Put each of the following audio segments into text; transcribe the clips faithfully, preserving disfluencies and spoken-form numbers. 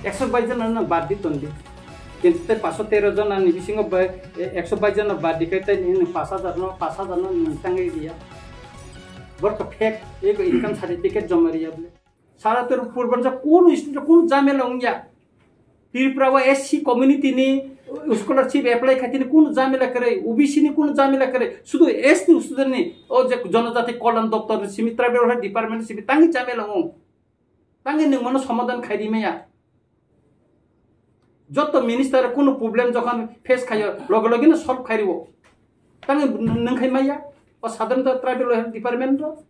Ekso bais jona no bad di ton di. Kintu tei paso tero jona ni bisingo bai, e, ekso bais jona bad di kai tei ni pas hajar no, pas hajar no nwng tangwi riya. Bor ka fake, ego income certificate joma riya bole. Sara ter purbanjak kunu student kunu jamela wngya. Tripura o S C community ni scholarship apply khaitini kunu jamela kwrwi, O B C ni kunu jamela kwrwi, sudu S T student ni o je jonojati kolyan doptor ni simi, tribal welfare department ni simi tangwi jamela wng. Tangwi nwng mano somadan khairi maya. Joto minister kunu problem jokhon face khayo, loge loge no solve khairi o. Tangwi nwng khai maya o sadhanaranta tribal welfare department ro.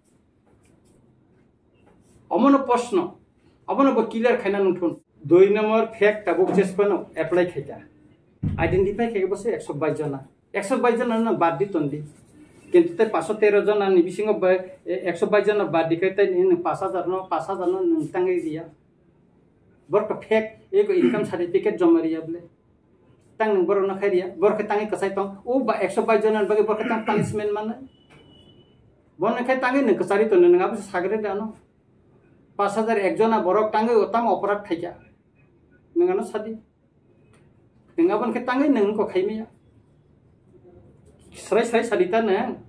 Omono proshno, omono bo clear khaina nungthun. Dui number fake tabuk jesphano apply khaita. Identify khaikhe bo se ekso bais jona. Ekso bais jona no bad di ton di. Kintu tei paso tero jona ni bisingo bai, e, ekso bais jona bad di khai tei ni pas hajar no, pas hajar no nwng tangwi riya. Bor ka fake, ego income certificate joma riya bole. Tang nwng borok no khai riya, borok khe tangwi kwchai tong. O ba ekso bais jona ni bagwi borok khe tang punishment mannai. Bono khe tangwi nwng kwchari tonwi nwng abo se sagre da no. Pas hajar ek jona borok tangwi o tamo oporad khaikha. Nwng ano sadi. Nwng aboni khe tangwi nwng ko khai maya. Srai srai sadi ta nwng.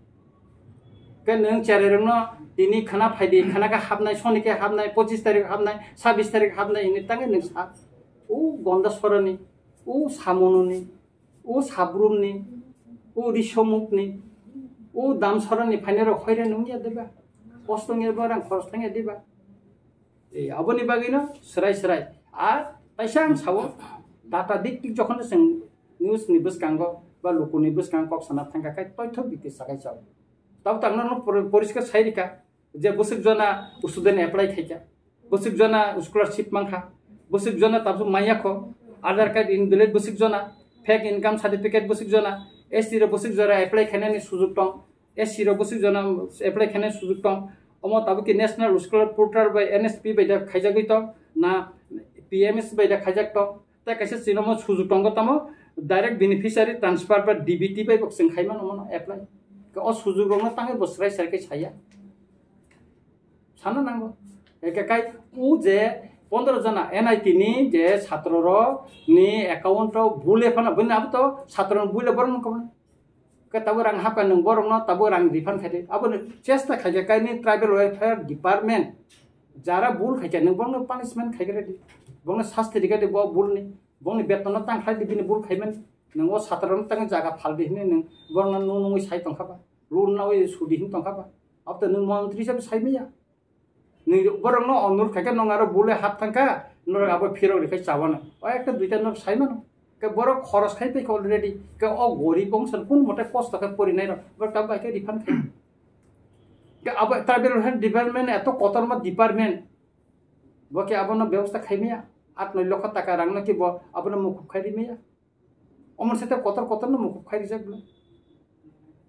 Khe nwng cherai rokno tini khana phaidi, khana khe hapnai, soni khe hapnai, pochis tarik hapnai, sabis tarik hapnai hinwi tangwi nwng sa. O gonda sorani, o samununi, o sabrumni, o risomukni, o damsorani phainairok hoirai nungya deba? Kosto wngya ba rang khoros thangya deba? E, aboni bagwino srai srai. Ar taisa ang sao, data dik tik jokhon chwng news ni bwskango ba lukuni bwskango kok sana thangkha khe toitho bikti sakai chao. Tabuk tangno no pori-, poriskar sai rika. Je bwswk jona student apply khaikha, bwswk jona scholarship mankha, bwswk jona tabuk manya kho, Aadhaar card invalid bwswk jona, fake income certificate bwswk jona, S T rok bwswk jora apply khainani sujuk tong, S C rok bwswk jona apply khainani sujuk tong. Omo tabuk ki National Scholar Portal bai N S P bai da khaijagwi tong, na P M S bai da khaijak tong. Tei kaisa chini omo sujuk tongo tamo direct beneficiary transfer ba D B T bai bo chwng khai mano mono apply. Ke o sujuk rokno tangwi bo srai srai khe saya. Sana nango. Eke kai u je pondro jona N I T ni je satro rok ni account o bule phano bini abo to satro ni bule borok nung kabo. Ke tabuk rang hapkha nwng borokno tabuk rang refund khaidi. Aboni chesta khaikha kaini tribal welfare department. Jara bul khaikha nwng borokno punishment khaikha di. Borokno sasti rikha di bo bulni. Borokni betonno tang khlai di bini bul khaimani. Nwng o satrano tang jaga phaldi hinwi nwng borokno nung nungwi sai tongkha ba. Rule nawi sudi hin tongkha ba. Abto nwng montri hisabe sai maya. Nini borokno onurot khaikhe nwng aro bule hap thangkha, norok abo phirok rikhe chawano. O ekta duita norok saimano. Ke borok khoros khai paikha already. Ke o gorib wngsa kunu mote kosto khe porinairok. Borok tabuk bai khe refund khai. Ke abo tribal welfare department eto kotorma department. Bo khe abono bebosta khaimaya. At noi lokho taka rangno khe bo abono mukhub khai rimaya. Omo se te kotor kotor no mukhub khai rijak bwle.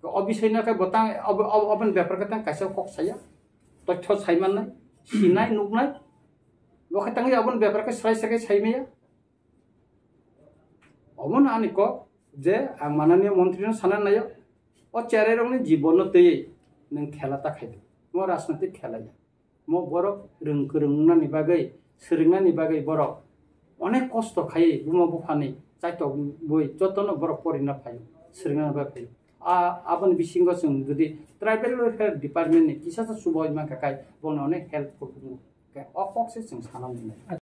O bisai no khe bo tang, ob-, ob-, oboni bepar khe tang kaisa kok saya. Tothyo sai mannai, sinai, nuknai. Bo khe tangwi oboni bepar khe srai srai sai maya. Omo no ani kok je ang mananiya montri no sana nayo. O cherai rokni jibon no twiwi nwng khela ta khai di. Mo rajnoitik khela ya. Mo borok rwng kwrwng wngnani bagwi, swrwngnani bagwi borok onek kosto khaiwi buma buphani chaitok bui jotono borok porina phaio, swrwngna bagwi phaio. A, aboni bisingo chwng jodi tribal welfare department ni kisa sa chubaui mankha khai bono onek helpful wngo. Khe o kok se chwng sana nai.